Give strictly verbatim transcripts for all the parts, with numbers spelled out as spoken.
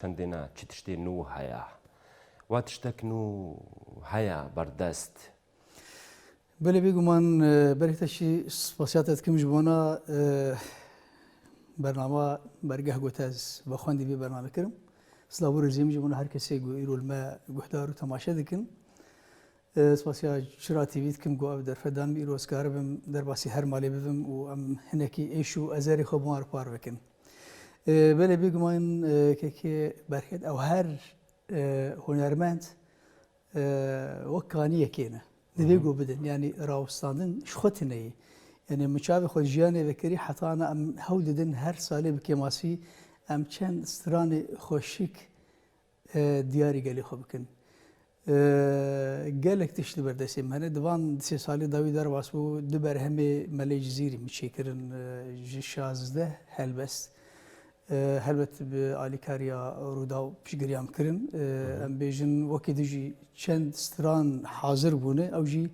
Çendê ne, çi tiştê nû heye? Wa tiştek nû heye berdest? Belê bêguman, e, berê te jî spasiya te dikim ji bona, e, bernama Bergeh Got ez vexwendî vê bername kirim. Silav û rêzê min ji bona her kesê ku îro li me guhdar û temaşe dikin. E, spasiya Çira T V dikim ku ev derfet dan min îro ez karibim derbasî her malê bibim û em hinekî êş û ezerê xwe bi wan re parve kin. E, belê bêguman, e, kekê Bergeh ew her, e, hunermend, e, wek kaniyekê ne. Divê Hı hı. ku bidin. Yanî rawestandin ji xwe tune ye. Yanî min çavê xwe jiyanê vekirî heta ana em hewl didin her salê bi kêmasî em çend stranê xweşik, e, diyarî gelê xwe bikin. E, gelek tişt li ber destê min hene. Di van du sê salê dawî derbas bû, du berhemê Melê Cizîrî min çêkirin, e, ji şazdeh helbest. E, helbet bi alîkariya Rûdaw piştgiriya min kirin. E, Hı hı. Em bêjin wekî din jî çend stran hazir bûne, ew jî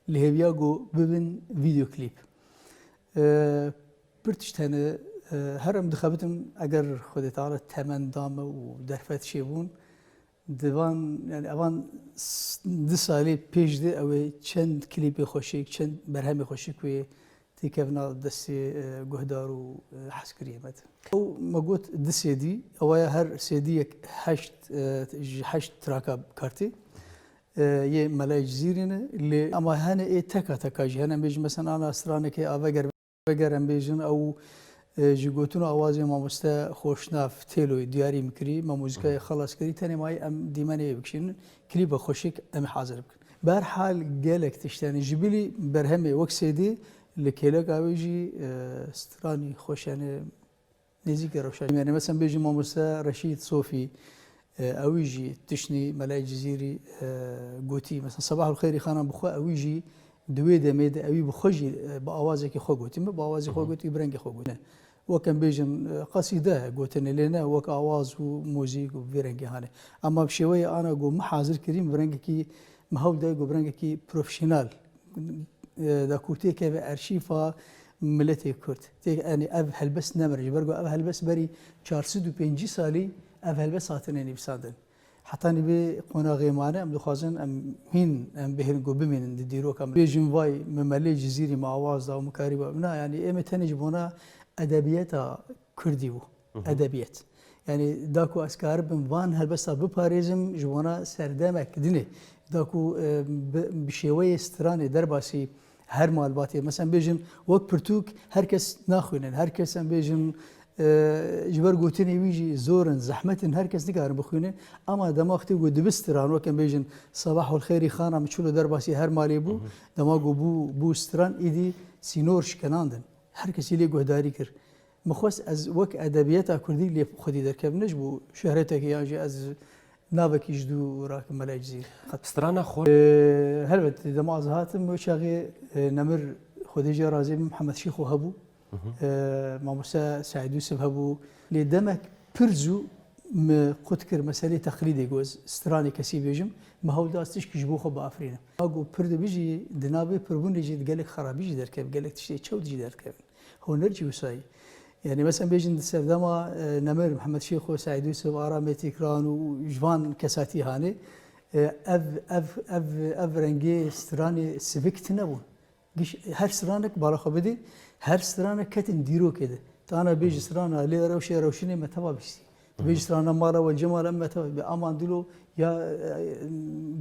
li hêviya ku bibin vîdeoklîp. E, pir tişt hene, e, her em dixebitin eger Xwedê Teala temen da me û derfet çêbûn, di van, yani evan s-, du salê pêş de ew ê çend klîpê xweşik, çend berhemê xweşik wê têkevna destê, e, guhdar û, e, hezkiriyê me de. Ew me got du C D, ewa ya her C D yek heşt, e, ji heşt traka kartê, e, yê Melayê Cizîrî ne. Lê ama hene ê teka teka jî hene. Em bêjin mesela ana stranekê a Veger, Veger em bêjin ew, e, ji gotin û awazê mamoste Xoşnav Têloyê diyarî min kirî, me muzîkayê xelas kirî, tenê mayî em dîmenê wê bikişînin, klîpa xweşik em ê hazir bikin. Bi her hal gelek tişt, yani ji bilî berhemê wek C D, li kêleka wê jî, e, stranî xweş hene, nêzîkî rewşa. Yani mesela bêjin mamoste Reşîd Sofî, e, ewî jî tiştî Melayê Cizîrî, e, gotî. Mesela Sebahul Xeyrî Xanan bi xwe ewî jî di wê demê de ewî bi xwe jî, e, bi awazekî xwe gotî. Min bi awazê Hı xwe hı. gotî, bi rengê xwe gotî. Wek em bêjin, e, qasîde gotine, lê ne wek awaz û muzîk û vî rengê hane. Ama bi şêweyê ana ku min hazir kirî, min bi rengekî, min hewl dayî ku bi rengekî profesyonel, e, da ku têkeve erşîfa miletê Kurd. Tê, yani ev helbest nemire. Ji ber ku ev helbest berî çar sed û pêncî salî ev helbest hatine nivîsandin. Hetanî vê qonaxê mane, em dixwazin em hîn, em bihêlin ku bimînin di dîroka me. Bêjin vay, me Melê Cizîrî me awaz da û me karî ba. Na, yani ê me tenê ji bona edebiyata Kurdî bû. Hı hı. Edebiyat. Yani da ku ez karibim van helbesta biparêzim, ji bona serdemek dinê. Da ku, e, bi, bi şêweyê stranê derbasî her malbatê. Mesela bêjin wek pirtûk her kes naxwînin. Her kes em bêjin, e, ji ber gotinê wî jî zor in, zehmet in, her kes nikarin bixwîne. Ama dema wextê ku dibi stran, wek em bêjin Sebahul Xeyrî Xana min çilo derbasî her malê bû, Hı hı. dema ku bû, bû stran, îdî sînor şikenandin. Her kesî lê guhdarî kir. Min xwest ez wek edebiyata kurdî lê xwedî derkevim, ne ji bo şehretekê yan jî ez navekî ji dû rakim Melayê Cizîrî. Qet. Strana xwe. Ee, helbet, dema ez hatim, wê çaxê, e, nemir Xwedê jê razî be, Mihemed Şêxo hebû. Hı hı. Ee, mamoste Seîd Yûsif hebû. Lê demek pir zû min qut kir meselê teqlîdê, ku ez stranê kesî bêjim. Min hewl da ez tişkî ji bo xwe biafirînim. A ku pir dibijî, di navê pirbûnê jî di gelek xerabî jî derkeve, gelek tiştê çewt jî derkevin. Huner jî wisa ye. Yani mesela bêjin di serdema, e, Nemir, Mihemed Şêxo, Seîd Yûsif, Aramê Tîkran û ji van kesatî hanê, e, ev, ev, ev, ev rengê stranê sivik tune bûn. Giş, her stranek bala xwe bidê, her stranek ketin dîrokê de. Tu ana bêjî strana lê rewşê rewşinê me teva bihîstî. Tu bêjî strana mala we Cemal em me teva bê. Aman dilo ya, e,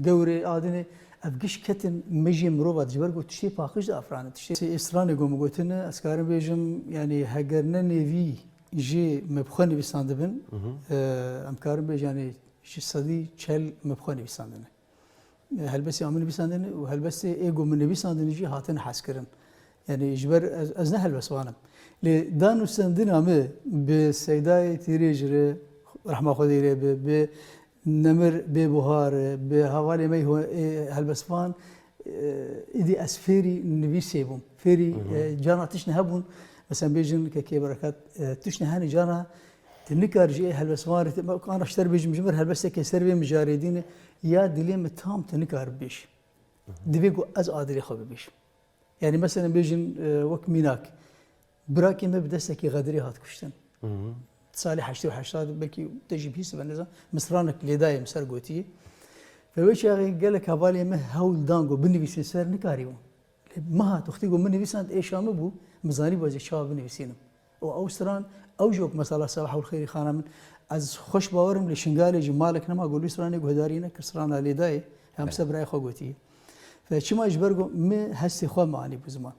gewrê adinê. Ev giş ketin mejiyê mirova de, ji ber ku tiştê paqij diafirane. Tiştê ê stranê ku min gotine, ez karim bêjim, yanî heger ne nêvî jê me bi xwe nivîsandibin, Hı hı. e, em karin bêjin, yanî ji sedî çel me bi xwe nivîsandine. E, helbestê a min nivîsandine û helbestê ê ku min nivîsandine jî hatine hezkirin. Yanî ji ber ez, ez ne helbestvan im. Lê danûstendina min bi Seydayê Tîrêj re, rehma Xwedê lê be, bi Nemir Bêbuhar, bi hevalê me ho-, ê helbestvan, e, îdî ez fêrî nivîsê bûm. Fêrî, Hı hı. e, carna tişt hebûn. Mesela bêjin kekê Berekat, e, tişt hene carna tu nikar ji ê helbestvan re, te-, me ana ji te re bêjim, ji min helbestekê ser vê mijarê dîne, ya dilê min tam tu nikar bêj. Hı hı. Divê ku ez a dilê xwe bibêjim. Yani mesela bêjin, e, wek mînak, birakê me bi destekî xedirê hat kuştin. Hı hı. salê heştê û heşt, belkî te jî bihîstibe, nizam, min stranek lê dayê, min ser gotiyê. Ve wê çaxê gelek hevalê me hewl dan ku binivîsîn ser, nikarîbûn. Lê min hat, wextê ku min nivîsand, êşa min bû, min zanî ez ê çawa binivîsînim. Û ew stran, ew jî wek mesela Sebah û Xêrî xana min, ez xweş bawer im, lê Şingalê jî malek nema ku li stranê guhdarî nekir, strana lê dayê, hem Belê. ser birayê xwe gotiye. Ve çima, ji ber ku min hestê xwe min anî bi ziman.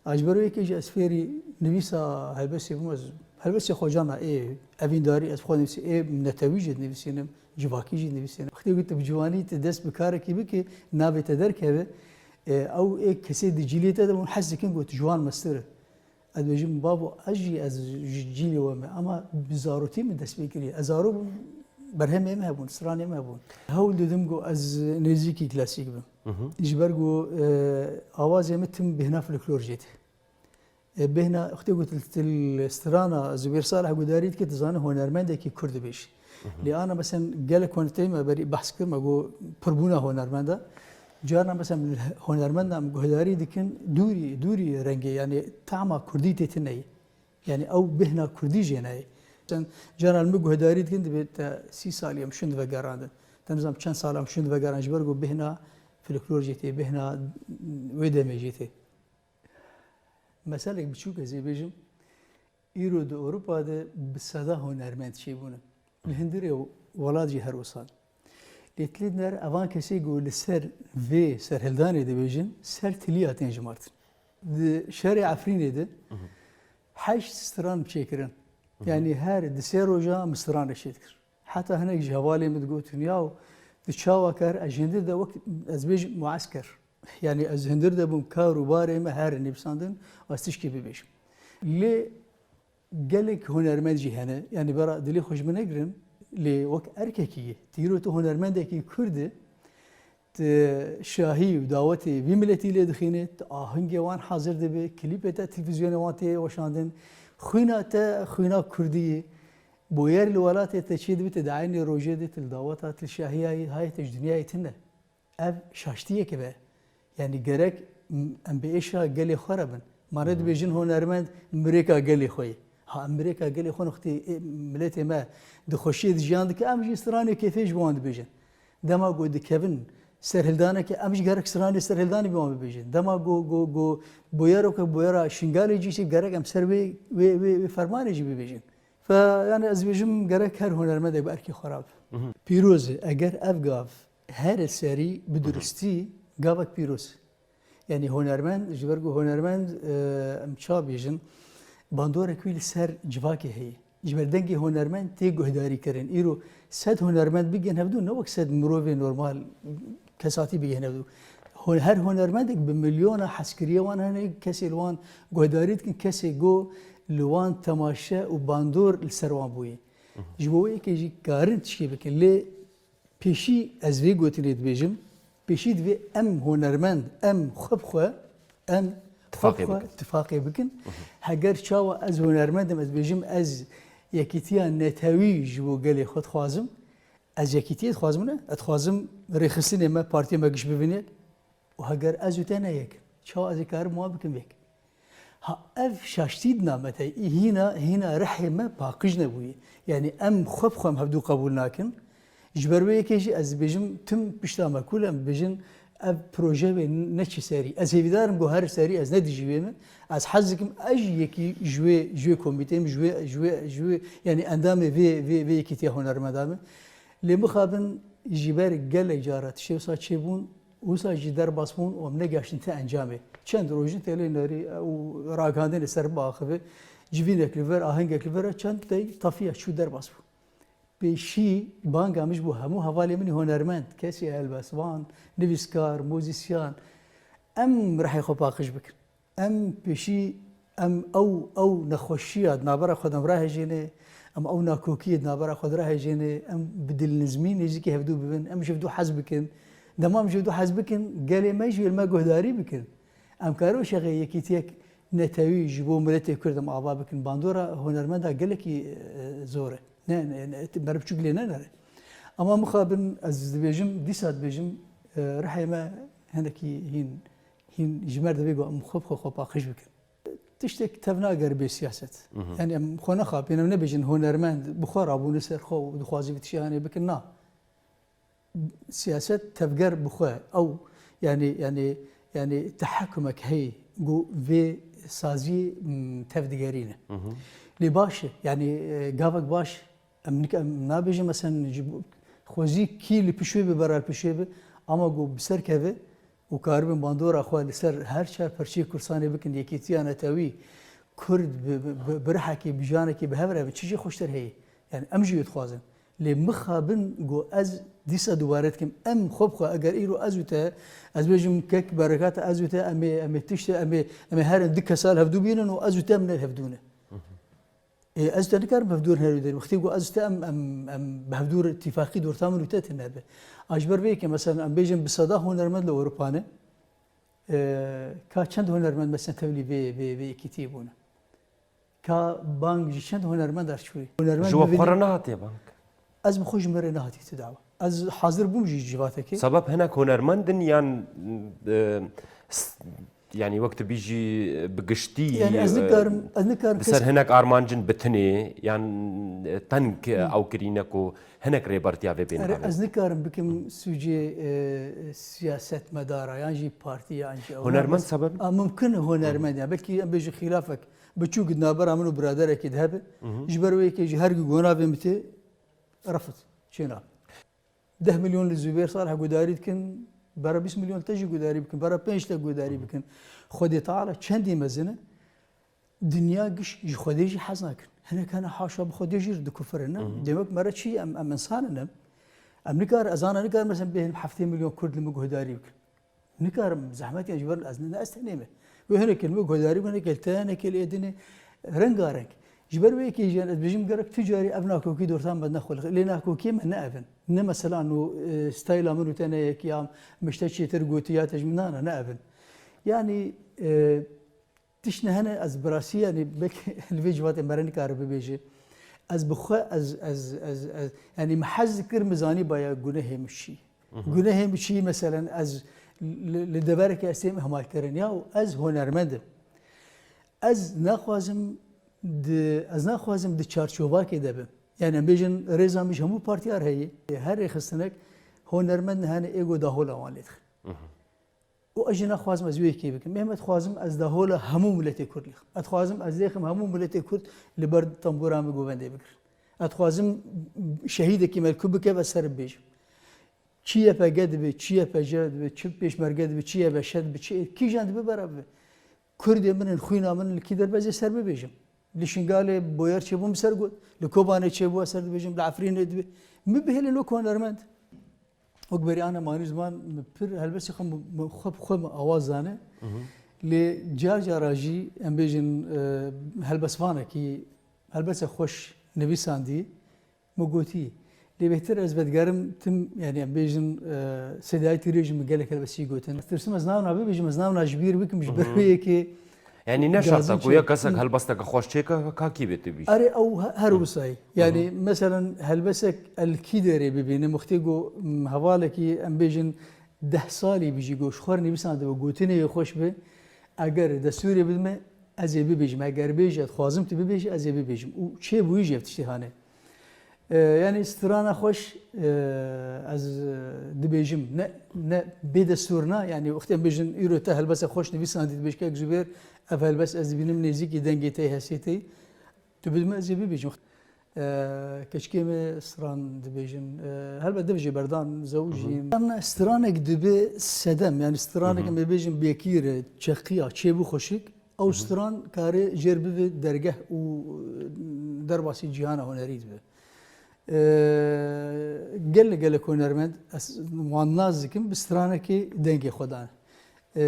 A ji ber wê yekê jî ez fêrî nivîsa helbestê bûm, ez helbestê xwe cana ê evîndarî ez xwe nivîsî, ê netewî jî dinivîsînim, civakî jî dinivîsînim. Wextê ku tu bi ciwanî tu dest bi karekî bikî, navê te derkeve, e, ew ê kesê di cîlê te de bûn, hez dikin ku tu ciwan mestir e. Ez dibêjim, bavo, ez jî, ez ji cîlê we me, ama bi zarotî min dest pê kiriye. Ez zarok bûm, berhemê me hebûn, stranê me hebûn. Hewl didim ku ez nêzîkî klasîk bim. Hı hı. Ji ber ku, e, awazê min tim bêhna folklor jê tê. E, bêhna, wextê ku til, til strana Zubêr Salih guhdarî dike, dizane hunermendekî kurd dibêje. Hı hı. Lê ana, mesela, gelek hon-, tey me berî behs kir, me got pirbûna hunermenda. Carna, mesela, hunermenda em guhdarî dikin, dûrî, dûrî rengê, yani, tama kurdî tê tine ye. Yani, ew bêhna kurdî jê neyê. Sen carna li min guhdarî dikin, dibê te sî salî em şûn divegerandin. Te nizam çend sal em şûn divegeran, ji ber ku bêhna folklor jê tê, bêhna wê demê jê tê. Meselek biçûk ez ê bêjim, îro di Ewropa de bi seda hunermend çêbûne. Li hundirê welat jî her wisa. Lê tilê der evan kesê ku li ser vê serhildanê dibêjin, ser tiliya tên jimartin. Di şerê Efrînê de Hı hı. heşt stran çêkirin. Hı hı. Yani her di sê roja min stranek çêdikir. Heta hinek ji hevalê min digotin, yaw, tu çawa kar, ez ji hundir de wek, ez bêjim muesker. Yani ez hundir de bûm, kar û barê me her nivîsandin, ez tişkî bibêjim. Lê gelek hunermend jî hene, yani bera dilê xwe ji min negirin, lê wek erkekî yê. Tîro tu hunermendekî kurd e, tu şahî û dawetê vî miletî lê dixîne, tu ahingê wan hazir dibe, klîpê te televîzyonê wan tê weşandin, xwîna te xwîna kurdî ye. Boyer li welatê te çê dibe, te di eynê rojê de, te li daweta, te li şahiya yî, hayê te ji dinyayê tine. Ev şaştiyeke be. Yani gerek m-, em bi êşa gelê xwe re bin. Ma ne Hı hı. dibêjin hunermend mirêka gelê xwe ye. Ha, em mirêka gelê xwe nextê, ê, miletê me di xweşiyê de jiyan dike, em jî stranê kêfê ji bo wan dibêjin. Dema ku dikevin serhildaneke, em jî gerek stranê serhildanê bi wan bibêjin. Dema ku, ku, ku boyeroke, boyera Şingalê cî çê, gerek em ser wê, wê, wê, wê fermanê jî bibêjin. Fe, yani ez dibêjim gerek her hunermendek bi erkê xwe re be. Mhm. Pîroz e, eger ev gav her serî bi Mhm. duristî gavek pîroz e. Yani hunermend, ji ber ku hunermend, e, em ça bêjin, bandorek wî li ser civakê heye. Ji ber dengê hunermend tê guhdarî kirin. Îro sed hunermend bigihên hevdû, ne wek sed mirovê normal, kesatî bigihên hevdû. Hon-, her hunermendek bi milyona hezkiriyê wan hene, kesê li wan guhdarî dikin, kesê ku li wan temaşe û bandor li ser wan bûye. Mhm. Ji bo wê yekê jî karin tişkî bikin. Lê pêşî ez vê gotinê dibêjim, pêşî divê em hunermend, em xwe bi xwe, em Tifaqê xwe bi xwe bikin. tifaqê bikin. Mhm. Heger çawa ez hunermend im, ez dibêjim ez yekîtiya netewî ji bo gelê xwe dixwazim, ez yekîtiyê dixwazim ne, ez dixwazim rêxistinê me, partiyê me giş bibîne. Û heger ez û te ne yek, çawa ez ê karim wan bikim yek? Ha, ev şaştî dina me te, hîna, hîna rihê me paqij nebûye. Yani em xwe bi xwe em hevdû qebûl nakin. Ji ber wê yekê jî ez dibêjim tim pişta me kul em dibêjin ev proje wê neçî serî. Ez hêvîdar im ku her serî ez ne dijî wê me. Ez hez dikim ez jî yekî ji wê, ji wê komîteyê me, ji wê, ji wê, ji wê, yani endamê vê, vê, vê yekîtiya hunermenda me. Lê mixabin ji ber gelek cara tiştê wisa çêbûn, wisa jî derbas bûn û em negeştin te encamê. Çend roj in têlê nerî û ragihandinê ser biaxive, civînek li vir, ahengek li vir e, çend tey tafiya çû derbas bû. Pêşî banga min ji bo hemû hevalê min ê hunermend, kesê helbestvan, nivîskar, muzîsyan, em rihê xwe paqij bikin. Em pêşî, em ew, ew nexweşiya di navbera xwe de em rahêjêne, em ew nakokiyê di navbera xwe de rahêjêne, em bi dilnizmî nêzîkî hevdû bibin, em ji hevdû hez bikin. Dema em ji hevdû hez bikin, gelê me jî li me guhdarî bikin. Em karin wê çaxê yekîtiyek netewî ji bo miletê Kurd em ava bikin. Bandora hunermenda gelekî, e, zor e. Ne, ne, ne, meriv çûk lê nenere. Ama mixabin ez dibêjim, dîsa dibêjim, e, rihê me hinekî hîn, hîn ji me re divê ku em xwe bi xwe, xwe paqij bikin. Tiştek tevnager bê siyaset. Mhm. Yani em xwe nexapînin, em nebêjin hunermend bi xwe rabûne ser xwe û dixwaze vî tiştê hanê bikin, na. Siyaset tevger bi xwe, ew, yani, yani, yani tehekkumek heye ku vê saziyê, m, tevdigerîne. Mhm. Lê baş e, yani, e, gavek baş, em nik-, em nabêjin, mesela, ji bo-, xwezî kî li pişwê bi, bera li pişwê bi, ama ku bi ser keve, û karibin bandora xwe li ser her çar perçeyê Kurdistanê bikin, yekîtiya netewî, Kurd bi, bi, bi, bi rihekê, bi jiyanekê bi hev re bin, çi jê xweştir heye? Yani em jî wê dixwazin. Lê mixabin ku ez dîsa dubare dikim, em xwe bi xwe, eger îro ez û te, ez bêjim kek Berekat, ez û te, em ê, em ê tiştê, em ê, em ê herin du kesa li hevdû bînin û ez û te em ne li hevdû ne. Ê, ez te nikarim bi hevdûr herî derim. Wextê ku ez te em, em, em bi hevdûr tîfaqî dorta min û te tune be. A ji ber vê yekê, mesela, em bêjin bi seda hunermend li Ewropa ne. Ê, ka çend hunermend, mesela, tevlî vê, vê, vê yekîtiyê bûne? Ka bang ji çend hunermend derçûyî? Hunermend Ji we bi xwe vînê re nehatiye bang. Ez bi xwe ji me re nehatiye tu dawa. Ez hazir bûm jî civatekê. Sebeb hinek hunermend in yan, e, s-, yani wek tu bîjî, e, bi giştî, Yani ez e, nikarim, ez nikarim di kes- ser hinek armancin bitinê yan, e, teng, e, Hı. ew kirîne ku hinek rêbertiya vê bê Ere, navê. ez nikarim bikim sûcê, e, siyasetmedara yan jî partî yan jî ew. Hunermend Bes, sebeb? a, mumkin e hunermend ya. Belkî em bêjin xîlafek biçûk di navbera min û biraderekî de hebe. Hı hı. Ji ber wê yekê jî her ku gonavê min tê, refit, çêna. Deh milyon li Zubêr Salih gudarî dikin, bera bîst milyon te jî gudarî bikin, bera pênc te gudarî bikin. Xwedê Teala çendî mezin e, dinya giş ji Xwedê jî hez nakin. Hinek hene haşa bi Xwedê jî dikufirin, ne? Hı hı. Demek mere çi, em, em insan in, em. Em nikar, ez ana nikar, mesela, bêhim heftê milyon Kurd li min guhdarî bikin. Nikarim, zehmet ya ji ber ez ne, ne ez tenê me. Wê hinek li min guhdarî bikin, hinek li te, hinek li êdinê. Rengareng. Ji ber wê yekê jî ez bêjim gerek tu carî ev nakokî dortan me nexwe. Lê nakokiyê me ne ev in. Ne mesela no, e, stayla min û te ne yek ya mişte çêtir gotiya te ji min nana ne ev in. Yani, e, tişt ne hene ez bi rastî yani belkî li vê civatê mere nikare bibêje. Ez bi xwe ez, ez, ez, ez, yani min hez dikir min zanî baya gunehê min çi. Mhm. Gunehê min çi, meselen ez li, li deverekê ez têm ihmalkirin ya û ez hunermend im. Ez naxwazim di, ez naxwazim di çarçovakê de bim. Yani em bêjin rêza min ji hemû partiyar heye. Her rêxistinek hunermend hene ê ku dahola wan lê dixin. Mhm. Û ez jî naxwazim ez wê yekê bikim. Em, ez dixwazim ez dahola hemû miletê Kurd lêxim. Ez dixwazim ez lêxim hemû miletê Kurd li ber tembûra min govendê bigirin. Ez dixwazim şehîdekî me li ku bikev ez ser bibêjim. Çi Y P G dibe, çi Y P J dibe, çi pêşmerge dibe, çi Y B Ş dibe, çi kîjan dibe bera bibe. Kurdê min in, xwîna min in, li kî derbe ez ê ser bibêjim. Li Şingalê boyar çêbû min ser got. Li Kobanê çêbû ez ser dibêjim, li Efrînê dibe. Min bihêlin wek hunermend. Wek berî ana manî ziman min pir helbestê xwe min, min xwe bi xwe min awaz dane. Mhm. Lê car cara jî em bêjin, e, helbestvanekî helbestê xweş nivîsandî. Min gotî. Lê bêhtir ez vedigerim tim, yani em bêjin, e, sedayetî rê jî min gelek helbestî gotin. Ez tirsim ez navna bibêjim, ez navna ji bîr bikim, ji ber Mhm. wê yekê Yani ne gazî şerta ku çê- ya kesek Hı. helbesteke xweş çêke, ka kî bê tu bî? Erê, ew he-, her Hı. wisa ye. Yani Hı hı. meselen helbestek el kî derê bibîne, muxtê ku, m, hevalekî em bêjin deh salî bijî ku ji xwe re nivîsan dibe, gotinê wê xweş be, eger destûrê bidime, ez ê bibêjim. Eger bêje, dixwazim tu bibêjî, ez ê bibêjim. Û çêbûyî jî ev tiştê hane. E, yani strana xweş, e, ez, e, dibêjim, ne, ne bê destûr na, yani wextê em bêjin, îro te helbese xweş nivîsandî, dibêj kek Zubêr, ev helbest ez dibînim nêzîkî dengê te, hesê te. Tu bidime ez ê bibêjim. E, keçikê me stran dibêjin. E, helbet div jê berdan, zewj Hı hı. jî. Yan stranek dibe sedem, yani stranek Hı hı. em ê bêjin bêkîr e, çeqiya, çêbû xweşik. Ew Hı hı. stran kare jêr bibe dergeh û, e, derbasî cîhana hunerî dibe. E, gelek gelek hunermend, ez wan nas dikim, bi stranekê dengê xwe dan. E,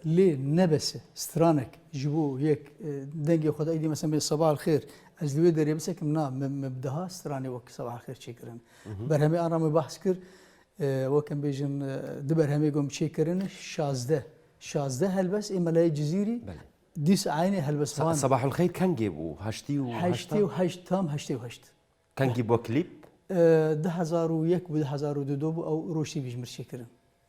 lê ne bes e, stranek ji bo yek, e, dengê xwe da, îdî mesela bê Sabah el Xêr, ez li wê derê bisekim, na, me, me bi daha stranê wek Sabah el Xêr çêkirin. Hı hı. Berhemê ana me behs kir, e, wek em bêjin, e, di berhemê ku em çêkirin, şazdeh. Şazdeh helbest ê Melayê Cizîrî, Belê. dîs eynê helbest Sa-, van. Sabah el Xeyr kengê bû? Heştî û heşta? Heştê û heşt, tam heştê û heşt. Kengî bû klîp? E, du hezar û yek bû, du hezar û du bû, ew Roj T V ji mir çêkirin.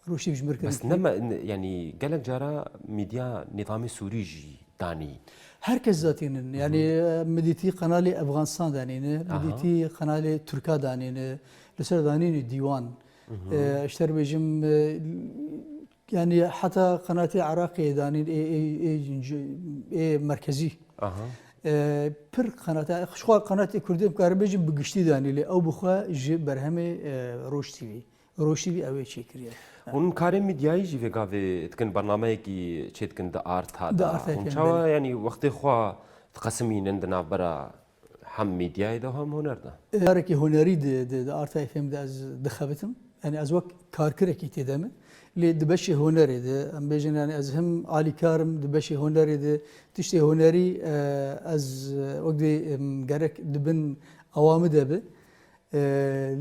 Roj T V ji mir kirin Bes klîp. Nema, ne, yani gelek cara medya nîzamê Sûrî jî danî? Her kes zatînin. Yani e, min dîtî qenalê Efxanistan danîne, min Aha. dîtî qenalê Tirka danîne, li ser danîne dîwan. E, ji te re bêjim, e, yani heta qenatê Iraqê danîn, ê, ê, ê, ê merkezî. Aha. E, pir qenata, xwe qenatê Kurdî em karin bêjin bi giştî danî, lê ew bi xwe ji berhemê e, Roj T V. Roj T V ew ê çêkiriye. Hûn karê medyayî jî vê gavê dikin, bernameyekî çêdikin di Arta Di de. Arta F M, Hûn çawa belê. yanî wextê xwe dixesin mînin di navbera hem medyayê de hem huner de? Karekî hunerî di, di, di Arta F M de ez dixebitim. Yani ez wek karkirekî tê de me. Lê di beşê hunerê de, em bêjin yani ez hem alîkar im di beşê hunerê de, tiştê hunerî e, ez e, wek dê em, gerek di bin ewa min de be. E,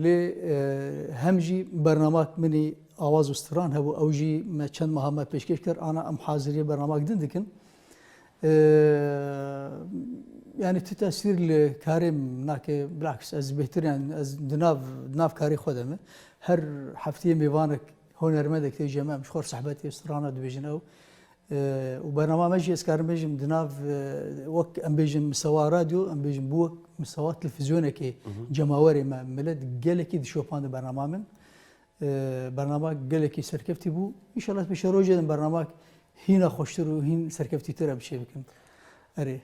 lê e, hem jî bernamak min î awaz û stran hebû, ew jî me çend meha me pêşkêş kir, ana em haziriyê bernamak din dikin. E, yani tu tesîr li karê min nake, bilaks ez bêhtir yani ez di nav, di nav karê xwe de me. Her heftiyê mêvanek hunermendek tê cem em ji xwe re sehbetê strana dibêjin ew. E, û bernama me jî ez karim bêjim di nav, e, wek em bêjin misewa radyo, em bêjin bû wek misewa televîzyonekê cemawerê me, milet gelekî dişopand bernama min. E, bernama gelekî serkeftî bû. Înşallah pêşerojê de bernama hîna xweştir û hîn serkeftîtir em çê bikin. Erê.